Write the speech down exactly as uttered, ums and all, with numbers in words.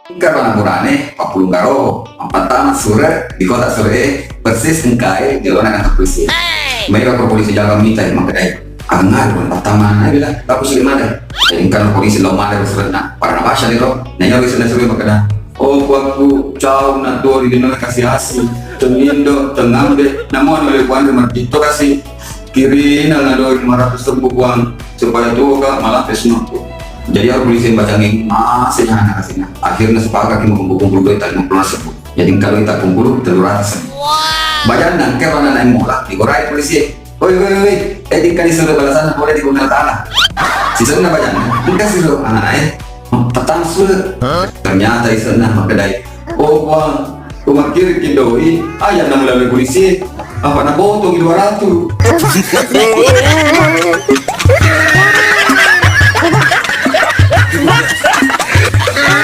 Engka bana burane pappulung garo, mappattama sure di kota sure e persis engkae di lona kantor polisi. Mairo ko polisi jaga mita makkedai, "Angngaro pattama na bila tapu sih mana?" Jadi engka polisi lo male surenna, para nabasa ni ro, nanya bisa na sure makkeda, "Oh kuakku cau na tuo di dino kasih asi, tengindo tengambe, namun oleh kuan marjito kasih." Kirina na doi lima ratus ribu puang supaya tuo ka malampe sunokku. Jadi aku polisi bacangi masih hana kasina. Akhirnya sepakat ki mau kumpul doi tak lima puluh ribu. Jadi kalau tak kumpul telur ratus. Bajanna engka mana naik mola di korai polisi. Oi oi oi, eh dikali sudah balasan boleh di guna tanah. Sisana bajanna engka sih anak eh. Tatang sudah. Ternyata isana makkedai. Oh puang, ku makkiri ki doi, ayam na melalui polisi. Apa na potong dua ratus?